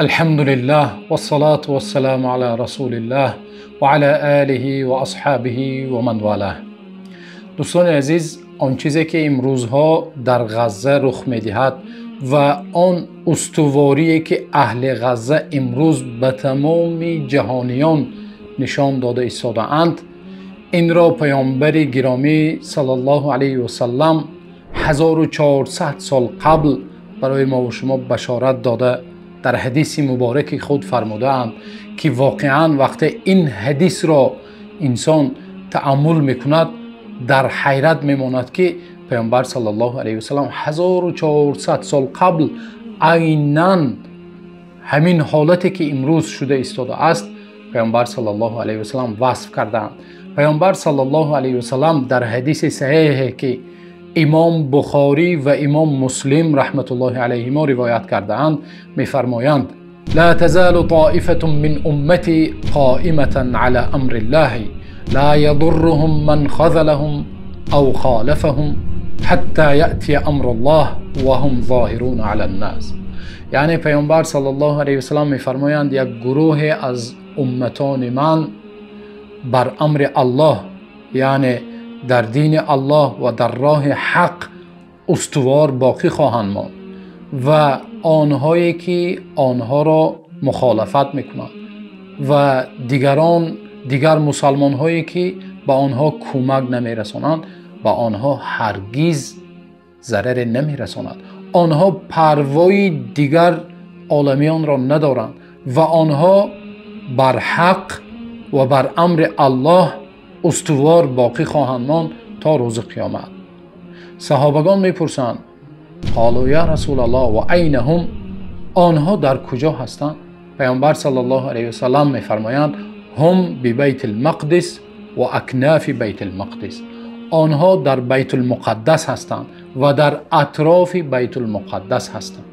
Алҳамдулиллаҳ вассалату вассаламу ала расулиллаҳ ва ала олиҳи ва асҳобиҳи ва ман валаҳ. Дӯстони азиз, он чизе ки имрӯзҳо дар Ғазза рух медиҳад ва он устуворие ки аҳли Ғазза имрӯз ба тамоми ҷаҳониён нишон дода истодаанд, инро паёмбари гиромӣ саллаллоҳу алайҳи васаллам 1400 сол қабл барои мо ва шумо башорат дода, дар ҳадиси мубораки худ фармудаанд, ки воқеан вақте ин ҳадисро инсон таъаммул мекунад, дар ҳайрат мемонад, ки паёмбар саллаллоҳу алайҳи васаллам 1400 сол қабл айнан ҳамин ҳолате ки имрӯз шуда истодааст, паёмбар саллаллоҳу алайҳи васаллам васф кардаанд. Паёмбар саллаллоҳу алайҳи васаллам дар ҳадиси саҳеҳе ки имом Бухорӣ ва имом Муслим раҳматуллоҳи алайҳимо ривоят кардаанд, мефармоянд: ла тазалу тоифатун мин уммати қоиматан ала амриллаҳи ла ядурруҳум ман хазалаҳум ав холафаҳум ҳатта яътия амруллоҳ ва ҳум зоҳируна алан нос. Яъне паёмбар саллаллоҳу алайҳи васаллам мефармоянд, як гурӯҳе аз умматони ман бар амри Аллоҳ, яъне дар дини Аллоҳ ва дар роҳи ҳақ устувор боқӣ хоҳанд монд ва онҳое ки онҳоро мухолафат мекунанд ва дигарон, дигар мусалмонҳое ки ба онҳо кӯмак намерасонанд, ба онҳо ҳаргиз зараре намерасонад. Онҳо парвои дигар оламиёнро надоранд ва онҳо бар ҳақ ва бар амри Аллоҳ устувор боқӣ хоҳанд монд то рӯзи қиёмат. Саҳобагон мепурсанд: қолу я расулаллоҳ ва айна ҳум? Онҳо дар куҷо ҳастанд? Паёмбар саллаллоҳу алайҳи васаллам мефармоянд: ҳум бибайтил мақдис ва акнафи байтил мақдис. Онҳо дар Байтулмуқаддас ҳастанд ва дар атрофи Байтулмуқаддас ҳастанд.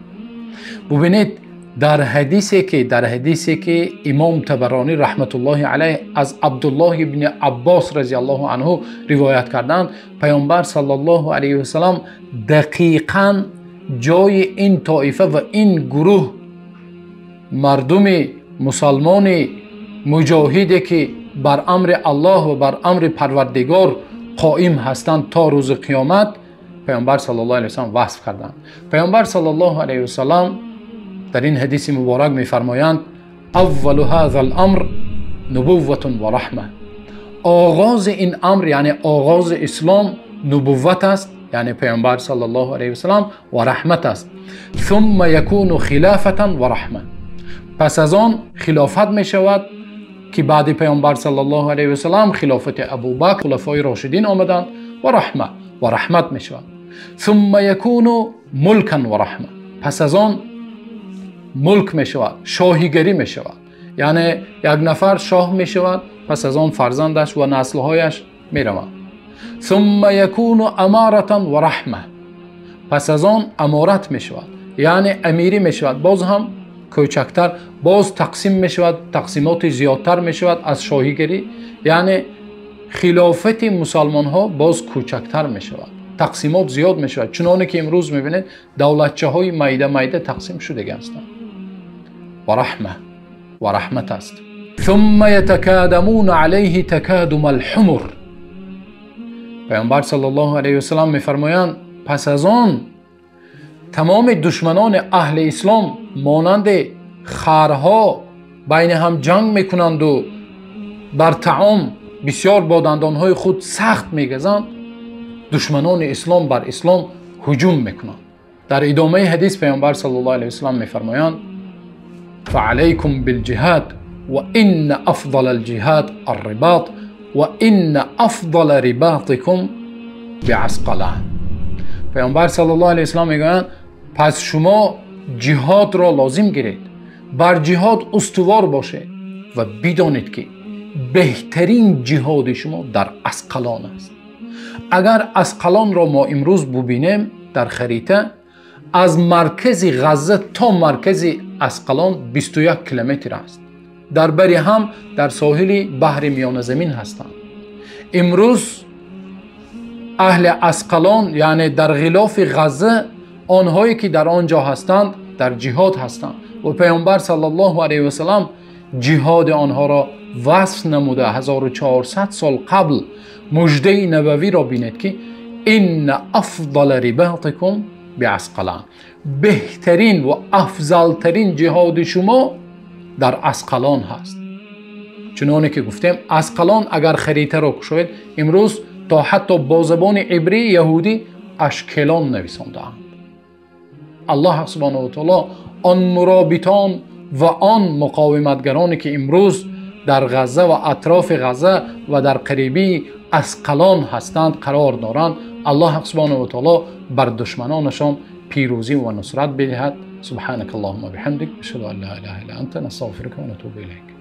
Бубинед, дар ҳадисе ки имом Табаронӣ раҳматуллоҳи алайҳ аз Абдуллоҳ ибни Аббос разияллоҳу анҳу ривоят карданд, паёмбар саллаллоҳу алайҳи васаллам дақиқан ҷои ин тоифа ва ин гурӯҳ мардуми мусалмони муҷоҳиде ки бар амри Аллоҳ ва бар амри Парвардигор қоим ҳастанд то рӯзи қиёмат, паёмбар саллаллоҳу алайҳи васаллам васф карданд. Паёмбар саллаллоҳу алайҳи васаллам дар ин ҳадиси муборак мефармоянд: аввалу ҳазал амр нубувватун ва раҳма. Оғози ин амр, яъне оғози ислом, нубувват аст, яъне паёмбар саллаллоҳу алайҳи васаллам, ва раҳмат аст. Сумма якуну хилофатан ва раҳма. Пас аз он хилофат мешавад ки баъди паёмбар саллаллоҳу алайҳи васаллам хилофати Абубакр, хулафои рошидин омаданд, ва раҳма ва раҳмат мешавад. Сумма якуну мулкан ва раҳма. Пас аз он мулк мешавад, шоҳигарӣ мешавад, яъне як нафар шоҳ мешавад, пас аз он фарзандаш ва наслҳояш мераванд. Сумма якуну амаратан ва раҳма. Пас аз он аморат мешавад, яъне амирӣ мешавад, боз ҳам кӯчактар, боз тақсим мешавад, тақсимоти зиёдтар мешавад аз шоҳигарӣ, яъне хилофати мусалмонҳо боз кӯчактар мешавад, тақсимот зиёд мешавад. Чуноне ки имрӯз мебинед, давлатчаҳои майда майда тақсим шудага ҳастанд. Ва раҳма ва раҳмат аст. Сумма ятакадамуна алайҳи такадума алҳумур. Паёмбар саллаллоҳу алайҳи васаллам мефармоянд, пас аз он тамоми душманони аҳли ислом монанди харҳо байни ҳам ҷанг мекунанду бар таом бисёр бо дандонҳои худ сахт мегазанд, душманони ислом бар ислом ҳуҷум мекунанд. Дар идомаи ҳадис паёмбар саллаллоҳу алайҳи васаллам мефармоянд: фаалайкум билҷиҳад ва инна афдала алҷиҳад аррибот ва инна афдала рибатикум биасқалан. Паёмбар саллаллоҳу алайҳи васаллам мегӯянд, пас шумо ҷиҳодро лозим гиред, бар ҷиҳод устувор бошед ва бидонед ки беҳтарин ҷиҳоди шумо дар Асқалон аст. Агар Асқалонро мо имрӯз бубинем дар харита, аз маркази Ғазза то маркази Асқалон 21 километр аст. Дар бари ҳам дар соҳили баҳри Миёназамин ҳастанд. Имрӯз аҳли Асқалон, яъне дар ғилофи Ғазза, онҳое ки дар он ҷо ҳастанд, дар ҷиҳод ҳастанд Ва Паёмбар саллаллоҳу алайҳи васаллам ҷиҳоди онҳоро васф намуда 1400 сол қабл муждаи набавиро бинед, ки инна афдала рибатикум биасқалон, беҳтарин ва афзалтарин ҷиҳоди шумо дар Асқалон ҳаст. Чуноне ки гуфтем, Асқалон агар харитаро кушоед, имрӯз то ҳатто бо забони ибрӣ яҳудӣ Ашкелон нависондаанд. Аллоҳ субҳонаҳу ва таъоло он муробитон ва он муқовиматгароне ки имрӯз дар Ғазза ва атрофи Ғазза ва дар қарибии Асқалон ҳастанд, қарор доранд, Аллоҳ субҳонаҳу ва таъоло бар душманонашон пирӯзӣ ва нусрат бидиҳад. Субҳанакаллоҳумма ва биҳамдик, ашҳаду ан ла илаҳа илла анта, настағфирука ва натубу илайк.